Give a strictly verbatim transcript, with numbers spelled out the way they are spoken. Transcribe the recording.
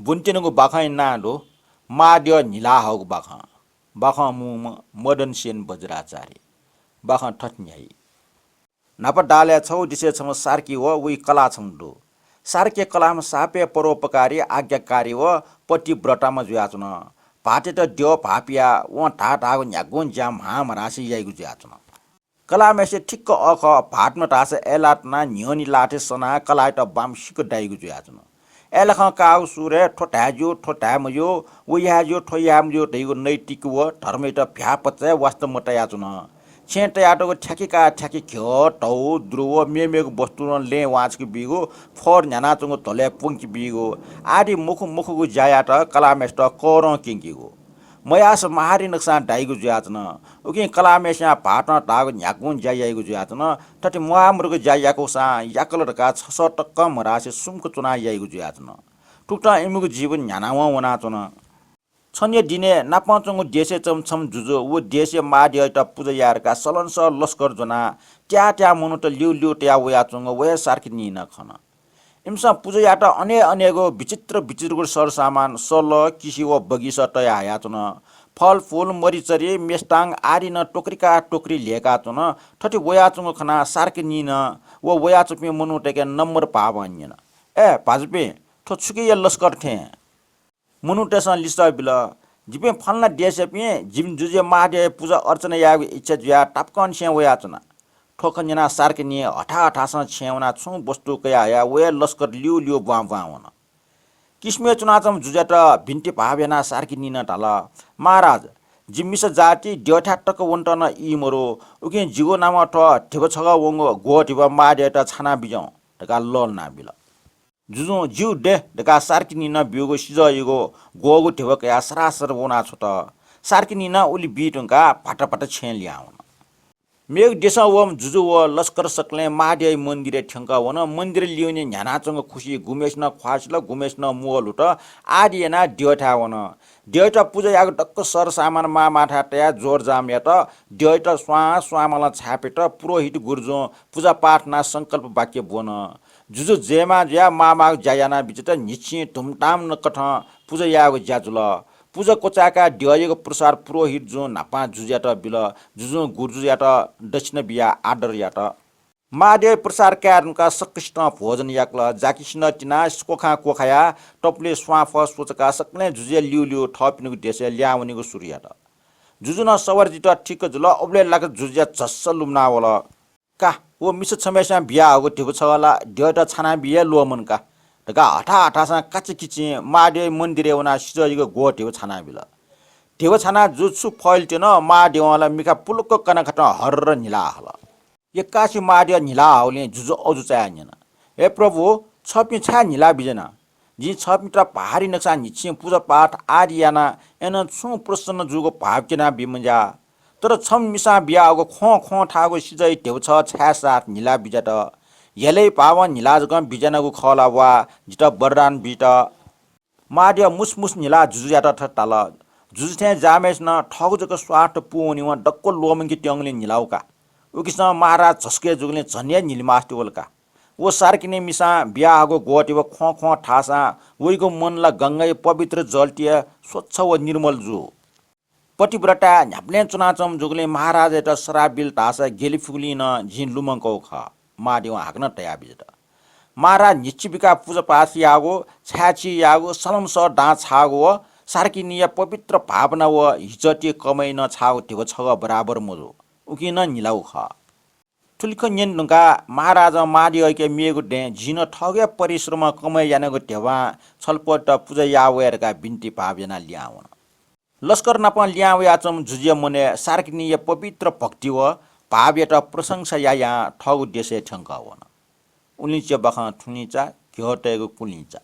ब्वनेत्यनागु बाखंया नां दु महाद्यः न्हिलाहःगु बाखं। बाखं मू मदनसेन वज्राचार्य। बाखं थथे न्ह्याइ। न्हापा दालय् छगू देशय् छम्ह सार्की व वइ कलाः छम्ह दु। सार्की कलाःम्ह सापय् परोपकारी, आज्ञाकारी व पतिव्रताम्ह जुयाच्वन। भाःतयात द्यः भाःपियाः वं धाः धाःगु न्ह्यागुं ज्या म्हां म्हारासे याइगु जुयाच्वन। कलाःम्हय्सित ठिक्क अःखः, भाःतम्ह धाःसा अय्लाः तनाः न्ह्यःने लाथय् सनाः कलाःयात बांमसिक दाइगु जुयाच्वन। अय्लाखं काःगु सुरय् थ्व धाये ज्यू, थ्व धाये मज्यू, व याये ज्यू, थ्व याये मज्यू धइगु नैतिक व धर्मयात भ्याःपचय् वास्ता मतयाच्वन। छेँय् तयातःगु थ्याके काः थ्याके घ्यः, धौ, द्रुव, मेमेगु वस्तु नं लँय् वांछ्वके बीगु, फोहोर न्ह्यानाच्वंगु ध्वलय् प्वंके बीगु आदि मखु मखुगु ज्यायात कलाःम्हय्सित करं क्यंकेगु। मयाःसा महारि नकसां दाइगु जुयाच्वन। उकिं कलाःम्हय्सिं भाःतं धाःगु न्ह्यागुं ज्या याइगु जुयाच्वन। थथे म्वाःमदुगु ज्या याकूसां याकल धकाः छसः तकं म्हरासे सुम्क च्वनाः याइगु जुयाच्वन। थुकथं इमिगु जीवन न्ह्यानावं वनाच्वन। छन्हु दिनय् नापं च्वंगु देशय् च्वंम्ह छम्ह जुजु व देशया महाद्यःयात पुजा याये धकाः सलंसः लस्कर ज्वनाः त्याः त्याः मनूत ल्यू ल्यू तयाः वयाच्वंगु व हे सार्की निं नं खन। इमिसं पुजा यायेत अनेक अनेक विचित्र विचित्रगु सरसामान, सल, किसि व बगिसं तया हयाच्वन। फलफुल, मरिचरि, मेस्ताङ आदि नं टोकरी का टोकरी ल्ह्यय्काच्वन। थथे वयाच्वंगु खनाः सार्की निं नं व वयाच्वंपिं मनूतय्के नम्र भावं न्यन, "ए भाजुपिं, थ्व छुकिया लस्कर थें?" मनूतय्सं लिसः बिल, "जिपिं फलाना देशयापिं, जिमि जुजुया महाद्यःया पुजा अर्चना यायेगु इच्छा जुयाः तापाकंनिसें वयाच्वना।" थ्व खँ न्यनाः सार्की निं हथाहथासं छेँय् वनाः छुं वस्तु कयाः हयाः व हे लस्कर ल्यू ल्यू ब्वां ब्वां वन। किसमय् च्वनाच्वंम्ह जुजुयात बिन्ति भाव यानाः सार्की निं नं धाल, "महाराज, जि मिसा जाति द्यःथाय् तक वनेत नं ई मदु, उकिं जिगु नामं थ्व धिबा छगः वंगु ग्वः धिबा महाद्यःयात छाना बिज्याहुँ" धकाः लःल्हाना बिल। जुजुं "ज्यू दे" धकाः सार्की निं नं ब्यूगु सिजःयागु ग्वःगु धिबा कयाः सरासर वनाछ्वत। सार्की निं नं उलि बी धुंकाः भात भात छेँय् लिहां वन। मेगु देशं वःम्ह जुजु व लस्कर सकलें महाद्यःया मन्दिरय् थ्यंकः वन। मन्दिर लिउने न्ह्यानाच्वंगु खुसिइ गुम्हय्सिनं ख्वाः सिल, गुम्हय्सिनं म्वःल्हुत आदि यानाः द्यःथाय् वन। द्यःयात पुजा यायेगु दक्व सरसामान मामांथाय् तयाः जोरजाम यात। द्यःयात स्वां स्वांमालं छाय्‌पेत पुरोहित गुरुजुं पुजापाठ यानाः संकल्प वाक्य ब्वन। जुजु जयमां जुयाः मामांगु ज्या यानाबिज्यात न्हिच्छि धुमधाम नकथं पुजा यायेगु ज्या जुल। पुजा क्वचाय्‌काः द्यःयागु प्रसाद पुरोहितजुं न्हापां जुजुयात बिल। जुजुं गुरुजुयात दक्षिणा बियाः आदर यात। महाद्यःया प्रसाद काये धुंकाः सकसितं भोजन याकल। जाकिसिनं तिनाः क्वखां क्वखायाः तपुलि स्वांफः स्वचकाः सकलें जुजुया ल्यूल्यू थःपिनिगु देशय् लिहां वनेगु सुरु यात। जुजु नं सवारी जुइत ठिक्क जुल। उबलय् लाक जुजुया झस्स लुमना वल। "का, व मिसा छम्हय्सिनं बियाहःगु धिबा छगः ला द्यःयात छाना बी हे ल्वःमन का" धकाः हथाहथासं काचाकिचिं महाद्यःया मन्दिरय् वनाः सिजःयागु ग्वः धिबा छाना बिल। धिबा छानाः जुजु छु फय्‌ल त्यन, महाद्यवं ला मिखा पुलुक्क कनाखतं हर्र न्हिला हल। यक्कासि महाद्यः न्हिला हःगुलिं जुजु अजू चायाः न्यन, "हे प्रभु, छःपिं छाय् न्हिला बिज्याना? जिं छःपिन्त भारी नकसां न्हिच्छि पुजापाठ आदि यानाः अय्‌नं छुं प्रसन्न जूगु भाव क्यना बी मज्याः। तर छम्ह मिसां बियाहःगु ख्वं ख्वं थाःगु सिजःया धिबा छगः छाय् साथ न्हिला बिज्यात? ह्यलय् भावं न्हिला जकं बिज्यानागु खः ला वा? जितः वरदान बीत।" महाद्यः मुसमुस न्हिलाः जुजुयात थथे धाल, "जुजु थें ज्याःम्हय्‌सिनं थःगु जक स्वार्थ पूवनेवं दक्व ल्वःमंके त्यंगुलिं न्हिलाउ का। उकिसं महाराज झसुकय् जूगुलिं झन हे न्हिलिमास्ति वल का। व सार्किनी मिसां बियाहःगु ग्वः धिबा ख्वं ख्वं थाःसां वइगु मन ला गंगाया पवित्र जलति हे स्वच्छ व निर्मल जू। पतिव्रताय् न्ह्याबलें च्वनाच्वंम्ह जूगुलिं महाराजयात सराप बिल धाःसा ग्यले फुगुलिं नं जिं लुमंकःगु खः।" महाद्यवं हाकनं धयाबिज्यात, "महाराज न्हिच्छि बिकाः पुजापाठ याःगु, छाय्‌छि याःगु, सलंसः दां छाःगु व सार्किनीया पवित्र भावना व हिचःति कमय् नं छाःगु धिबा छगः बराबर मजू। उकिं नं न्हिलाउ खः।" थुलि खँ न्यने धुंकाः महाराजं महाद्यःयाके मेगु दँय् झी नं थःगु हे परिश्रमं कमय् यानागु धिबां छलपोलयात पुजा याः वये धकाः बिन्ति भाव यानाः लिहां वन। लस्कर नाप लिहां वयाच्वंम्ह जुजुया मनय् सार्किनीया पवित्र भक्ति व भावयात प्रशंसा यायां थःगु देशय् थ्यंकः वन। उलिंच्या बाखं थुलिंचा, घ्यः तयेगु कुलिंचा।